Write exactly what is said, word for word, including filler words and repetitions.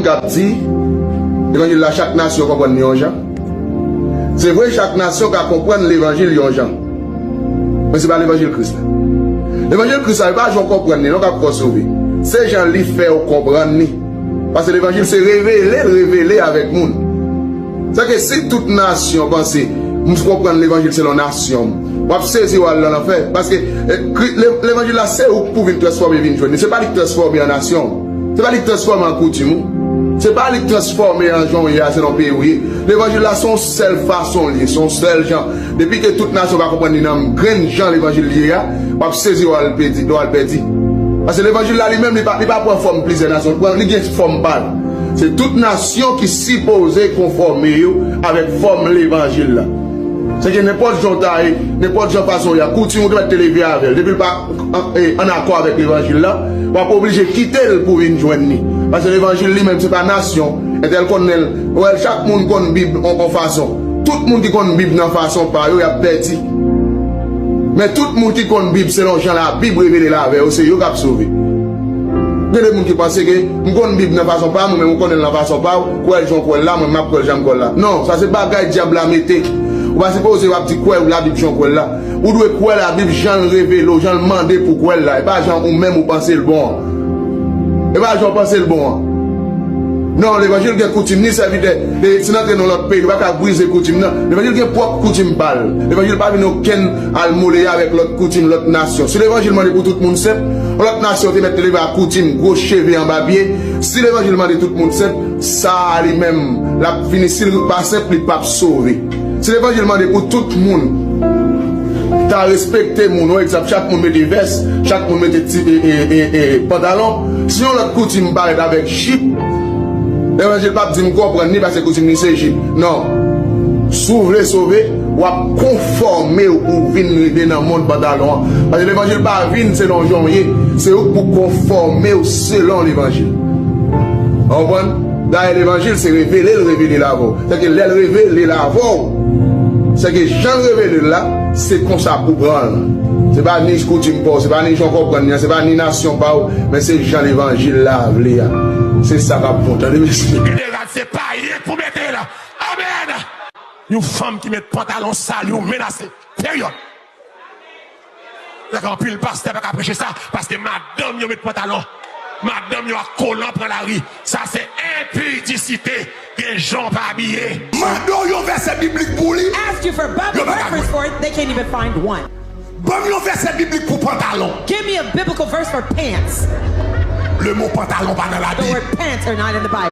k ap di levanjil la, chak nasyon konprann li yon jan. Se vre, chak nasyon ka konprann levanjil yon jan. Men se pa levanjil Kris la. Levanjil Kris la, se pa jan w konprann li, non, k ap fè w sove. Se jan li fè w konprann li. Paske levanjil se revele l revele avèk moun. Sa ke si tout nasyon panse m konprann levanjil selon nasyon m, w ap sezi w al nan lanfè. Paske eh, Kri- le- levanjil la se ou k pou vin transfòme vin jwenn li. Se pa li k transfòme an nasyon w. Se pa li k transfòme an koutim ou. Se pa li k transfòme an jan w ye a selon peyi w ye. Levanjil la se yon sèl fason l ye, se yon sèl jan. Depi ke tout nasyon pa konprann li nan grenn jan levanjil li ye a, w ap sezi w al pèdi, w al pèdi. Paske levanjil la li menm li pa, li pa pran fòm plizyè nasyon, li pran, li gen fòm pa l. Se tout nasyon ki sipoze konfòme yo avèk fòm levanjil la. Se ke nenpòt jan w ta ye, nenpòt jan fason w ye a, koutim ou te mèt te leve avè l. Depi l pa an, e, an akò avèk levanjil la, w ap oblije kite l pou vin jwenn li. Paske levanjil li menm se pa nasyon. Entèl konn li, wè, chak moun konn Bib on, on fason. Tout moun ki konn Bib nan fason pa yo, y ap pèdi. Men tout moun ki konn Bib selon jan Labib revele l avè yo, se yo k ap sove. Gen de moun ki panse ke m konn Bib nan fason pa m, ou menm ou konnen l nan fason pa w, kwè l jan w kwè l la, mwen m ap kwè l jan m kwè l la. Non, sa se bagay dyab la mete. Ou pa sipoze w ap di kwè Labib jan w kwè l la. Ou dwe kwè Labib jan l revele w, jan l mande pou w kwè l la, e pa jan ou menm ou panse l bon an. E pa jan w panse l bon an. Non, levanjil gen koutim ni sèvitè. E si n antre nan lòt peyi, nou pa ka brize koutim nan. Levanjil gen pwòp koutim pa l. Levanjil pa vin okenn al mole avèk lòt koutim, lòt nasyon. Si levanjil mande pou tout moun senp, yon lòt nasyon te mèt te leve ak koutim, gwo cheve anba pye. Si levanjil mande tout moun senp, sa a li menm, l ap fini. Si l pa senp, li p ap sove. Si levanjil mande pou tout moun ta respekte moun, yon egzanp, chak moun mete vès, chak moun mete ti e, e, e, e, pantalon. Si yon lòt koutim parèt avèk jip, levanjil p ap di m konprann ni paske koutim ni se jip. Non. Si w vle sove, w ap konfòme w pou w vin rive nan mond pantalon an. Paske levanjil pa vin selon jan w ye, se ou k pou konfòme w selon levanjil. Ou konprann? Dayè levanjil se revele l revele l avè w. Sèke lè l revele l avè w, sèke jan l revele l la, se konsa pou pran l. Se pa ni koutim pa w, se pa ni jan w konprann li an, se pa ni nasyon pa w, men se jan levanjil la vle a. Se sa k ap bon. Tande mesye. Gen de rad se payen k pou mete la. Amèn. Yon fanm ki met pantalon sal, yon menase. Peryòd. Sa gen anpil pastè pa ka preche sa, paske madanm yo met pantalon, madanm yo ak kolan pran lari. Sa se enpidisite. Gen jan w pa abiye. Mande w yon vèsè biblik pou li. Ask you for a Bible reference for it, they can't even find one. Ban m yon vèsè biblik pou pantalon. Give me a biblical verse for pants. Le mo pantalon pa nan Labib. The word pants are not in the Bible.